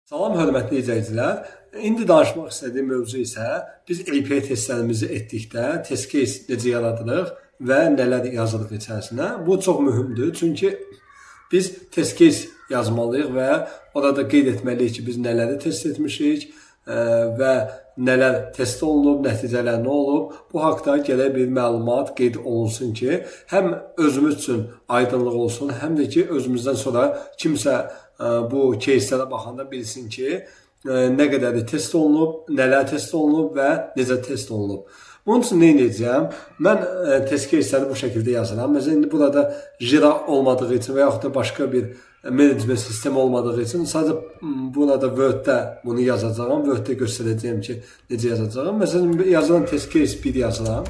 Salam hörmətli izləyicilər. İndi danışmaq istədiyim mövzu isə biz API testlərimizi etdikdə test case necə yaradırıq və nələr yazırıq içərisinə. Bu çox mühümdür. Çünki biz test case yazmalıyıq və orada qeyd etməliyik ki, biz nələri test etmişik və nələr test olunub, nəticələr nə olub. Bu haqda gərək bir məlumat qeyd olunsun ki, həm özümüz üçün aydınlıq olsun, həm də ki, özümüzdən sonra kimsə bu case-lərə baxanda bilsin ki, nə qədəri test olunub, nələr test olunub və necə test olunub. Bunun üçün nə edəcəyəm? Mən test case-ləri bu şəkildə yazıram. Məsələn, indi burada Jira olmadığı üçün və yaxud da başqa bir management sistemi olmadığı üçün sadəcə burada Word-də bunu yazacağam. Word-də göstərəcəyəm ki, necə yazacağam. Məsələn, yazıram test case 1 yazıram.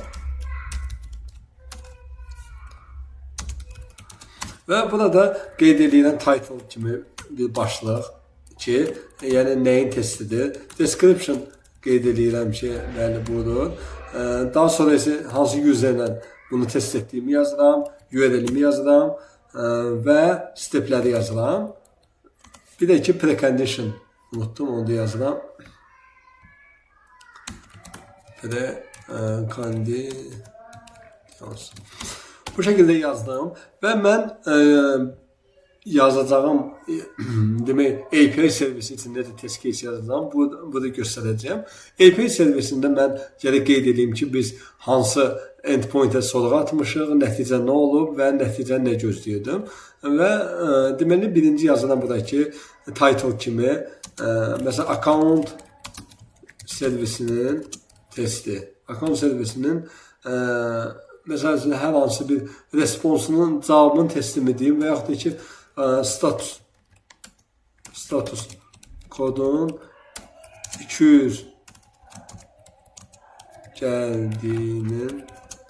Və burada qeyd edirəm title kimi bir başlıq ki, yəni nəyin testidir. Description qeyd edirəm ki, bəli budur. Daha sonra isə hansı user ilə bunu test etdiyimi yazıram, URL-imi yazıram və stepləri yazıram. Bir də ki, precondition unutdum, onu da yazıram. Preconditions. Bu şəkildə yazdım və mən yazacağım, demək, API servisi üçün necə test case yazacağım, bunu göstərəcəyəm. API servisində mən gərək qeyd edeyim ki, biz hansı endpoint-ə sorğu atmışıq, nəticə nə olub və nəticə nə gözləyirdim. Və deməli, birinci yazıram buradakı title kimi, məsələn, account servisinin testi. Account servisinin məsəl üçün, hər hansı bir responsunun cavabının testimi deyim və yaxud da ki, status kodun 200 gəldiyinin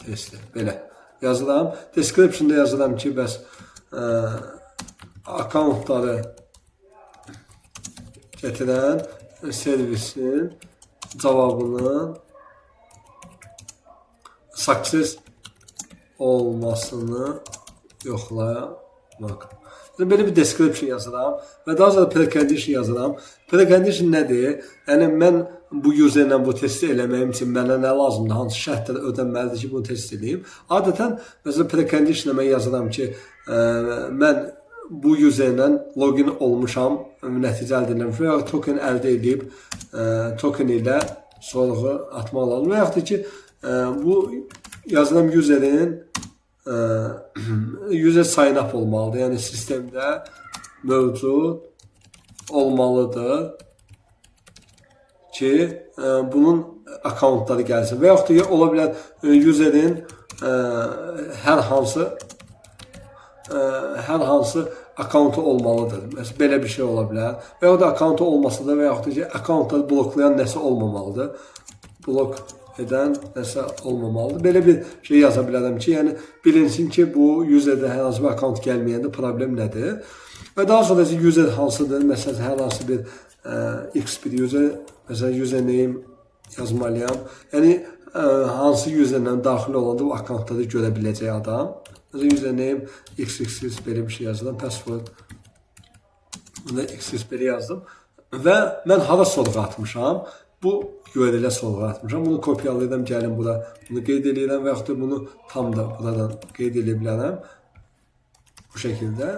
testi. Belə yazıram. Description-da yazıram ki, bəs accountları gətirən servisin cavabının success olmasını yoxlamaq. Belə bir description yazıram və daha sonra precondition yazıram. Precondition nədir? Yəni, mən bu user ilə bu testi eləməyim üçün mənə nə lazımdır? Hansı şərtlər ödənməlidir ki, bunu test edeyim? Adətən, məsələn, precondition-a mən yazıram ki, mən bu user ilə login olmuşam, nəticə əldə edirəm və ya token əldə edib, token ilə sorğu atmaq lazım. Və yaxud da ki, bu yazıram userin user sign up olmalıdır. Yəni, sistemdə mövcud olmalıdır ki, bunun accountları gəlsin. Və yaxud da ola bilər userin hər hansı accountu olmalıdır. Məsələn, belə bir şey ola bilər. Və yaxud da accountu olmasa da və yaxud da ki, accountları bloklayan nəsə olmamalıdır. Blok edən nəsə olmamalıdır. Belə bir şey yaza bilərəm ki, yəni bilinsin ki, bu userdə hər hansı bir account gəlməyəndə problem nədir? Və daha sonra isə user hansıdır? Məsələn, hər hansı bir X bir user, məsələn, username yazmalıyam. Yəni, hansı userlə daxil olanda bu accountları görə biləcək adam. Məsələn, username XXX belə bir şey yazıram. Password bunu XXX belə yazdım. Və mən hara sorğu atmışam? Bu URL-ə sorğu atmışam. Bunu kopyalayıram, gəlin bura bunu qeyd eləyirəm və yaxud da bunu tam da buradan qeyd eləyə bilərəm. Bu şəkildə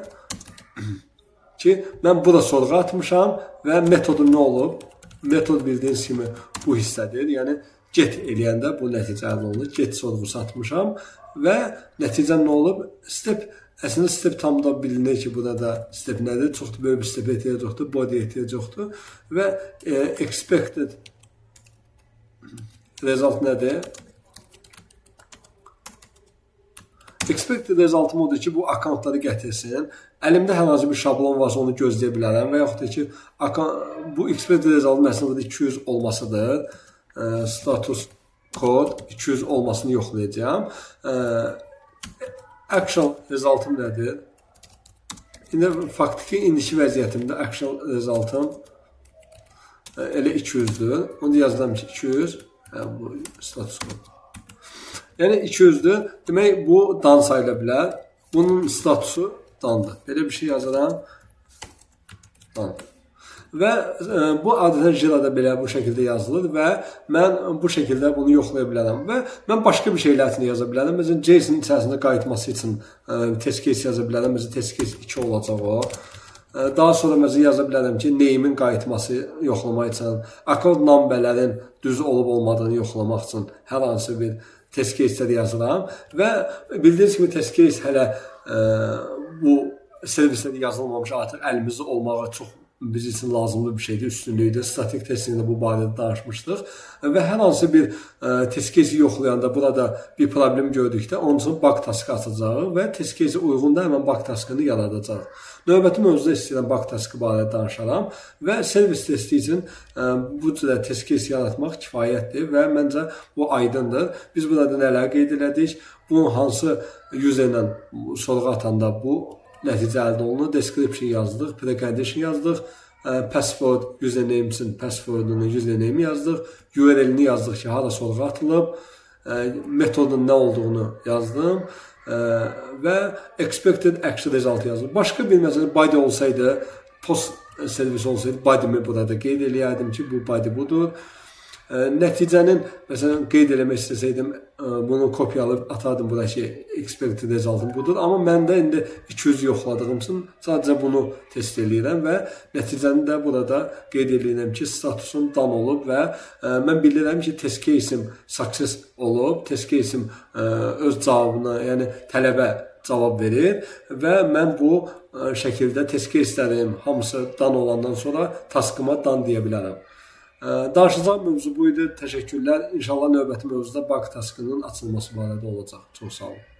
ki, mən bura sorğu atmışam və metodum nə olub? Metod bildiyiniz kimi bu hissədir. Yəni, get eləyəndə bu nəticə əldə olunur. Get sorğusu atmışam və nəticəm nə olub? Step, əslində step tam da bilinir ki, burada step nədir? Çox da böyük bir step ehtiyac yoxdur, body ehtiyac yoxdur və expected result nədir? Expected resultım odur ki, bu accountları gətirsin. Əlimdə hər hansı bir şablon varsa onu gözləyə bilərəm və yaxud da ki, bu expected result məsələn burada 200 olmasıdır. Status kod 200 olmasını yoxlayacağam. Actual resultım nədir? İndi faktiki indiki vəziyyətimdə actual resultım elə 200-dür. Onu da yazıram ki, 200. Bu status kod. Yəni 200-dür. Demək, bu done sayıla bilər. Bunun statusu done'dır. Belə bir şey yazıram. Done. Və bu adətən Jira-da belə bu şəkildə yazılır və mən bu şəkildə bunu yoxlaya bilərəm və mən başqa bir şeylər üçün yaza bilərəm. Məsələn, JSON içərisində qayıtması üçün test case yaza bilərəm. Məsələn, test case 2 olacaq o. Daha sonra məsələn yaza bilərəm ki, name-in qayıtması yoxlamaq üçün, account numberlərin düz olub olmadığını yoxlamaq üçün hər hansı bir test case-lər yazıram və bildiyiniz kimi test case hələ bu servislərdə yazılmamış, artıq əlimizdə olmağı çox biz üçün lazımlı bir şeydir, üstünlükdür. Statik testingdə bu barədə danışmışdıq. Və hər hansı bir test case yoxlayanda burada bir problem gördükdə onun üçün bug taskı açacağıq və test case uyğun da həmən bug taskını yaradacağıq. Növbəti mövzuda istəyirəm bug taskı barədə danışaram və servis testi üçün bu cürə test case yaratmaq kifayətdir və məncə bu aydındır. Biz burada nələr qeyd elədik? Bunun hansı user ilə sorğu atanda bu nəticə əldə olunur. Description yazdıq, precondition yazdıq, password username üçün passwordunu, username yazdıq, URL-ini yazdıq ki, hara sorğu atılıb, metodun nə olduğunu yazdım və expected action result yazdım. Başqa bir məsələn body olsaydı, post servis olsaydı body-mi burada qeyd eləyərdim ki, bu body budur. Nəticənin məsələn qeyd eləmək istəsəydim, bunu kopyalayıb atardım bura ki, expected resultım budur. Amma mən də indi 200 yoxladığım üçün sadəcə bunu test eləyirəm və nəticəni də burada qeyd eləyirəm ki, statusum done olub və mən bilirəm ki, test case-im success olub, test case-im öz cavabını, yəni tələbə cavab verir və mən bu şəkildə test case-lərim hamısı done olandan sonra taskıma done deyə bilərəm. Danışacağım mövzu bu idi. Təşəkkürlər. İnşallah növbəti mövzuda bug taskının açılması barədə olacaq. Çox sağ olun.